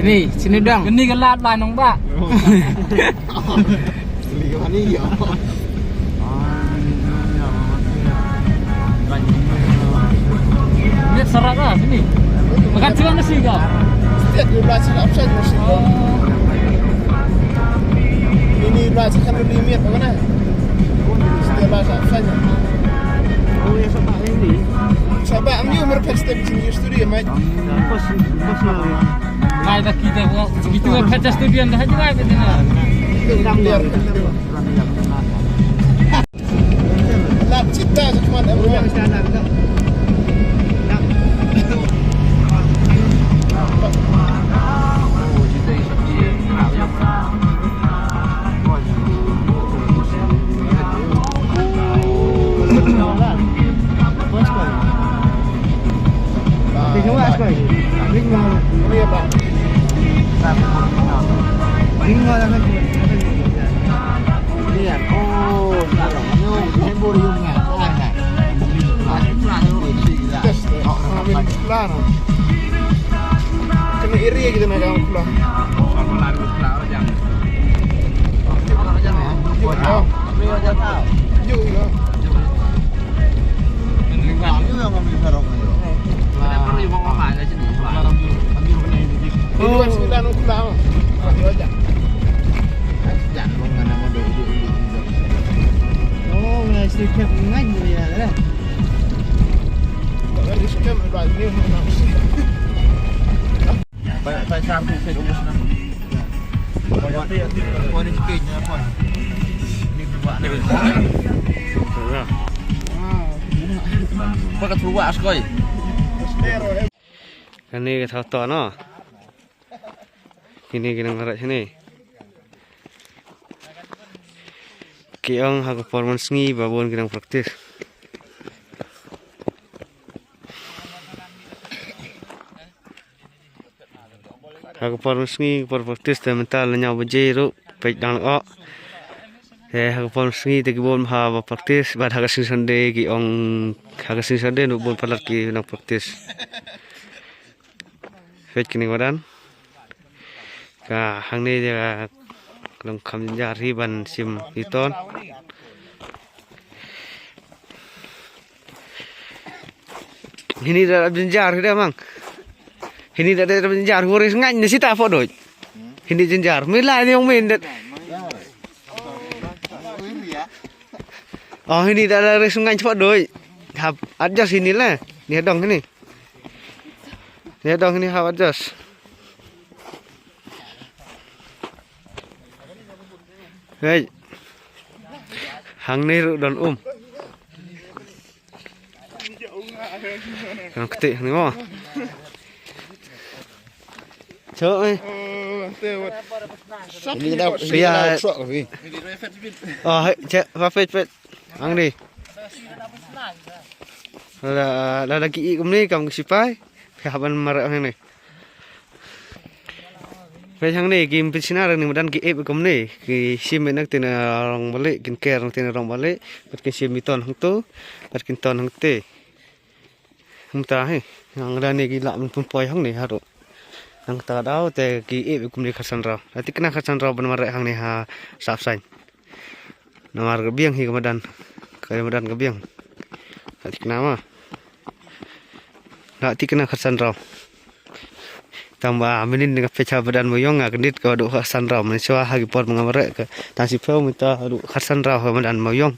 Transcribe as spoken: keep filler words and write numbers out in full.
Ni, sini dong. Kini ka lad ba nong ba. Beli ka mani ya. Lihat serak lah sini. Makan siang nasi kau. Setiap dia belajar absen mesti. Oh. Ini belajar kan lebih miat apa kena? Setiap belajar absen. Oh, ya, sebab ini. Sebab ambil mereka setiap sini studio, mate. Bos, bos lah. Ngai da kita ko, kita ko kaca studio dah aja lah kita. Lam cita cuma dah. Kena iri kita nak dalam pula. Oh, ngai sih kep ngai ya. Kane ka thaw to no. Kine ki nang rat sini. Ki ong ha ka por mynsngi ba bun ki nang practice. Ha ka por mynsngi, ka por practice te mynta la hynñiew baje ruh peit dang lok. Te ha ka por mynsngi te ki bun ha ba practice bad ha ka sngi Sunday ki ong ha ka sngi Sunday ruh bun palat ki nang practice. Peit kine ki madan. Ka hangne jaka long kham jynjar hi ban shim iton. Hini da jynjar hi da mang. Hini da da jynjar hi, ris ngain ni sita pho doi. Hini jynjar. Mila ni ong min da. Oh, hini da da ris ngain pho doi. Hap adjust hini la. Ni dong hini. Ni dong hini hap adjust. Hei. Hangne ruh don um. Nang keti hangne mo. Cho eh. Ini dah, ini dah truck ni. Oh, hei, cek, apa pet pet. Hangne. La la la ki i kumne kam ki sipai. Phi hap ban mareh hangne. Peit hangne ki ym pynshna re ni madan ki ep kumne ki shim na kti na rong bali kin ker na kti na rong bali bad kin shim iton hangto bad kin ton hangte. Hangta hi nang da ne ki lah ban pynpoi hangne haduh. Nangta daw te ki ep kumne khatsan raw. Lati kena khatsan raw ban mareh hangne ha sap sain. Namar ka biang hi ka madan. Ka madan ka biang. La thikna ma. La thikna khatsan raw. Tang ba mynnin nga peit ha madan Mawïong nga kyndit ka haduh khatsan raw. Mynshuwa ha ki por ma nga mareh ka tang shiphew mynta haduh khatsan raw ha madan Mawïong.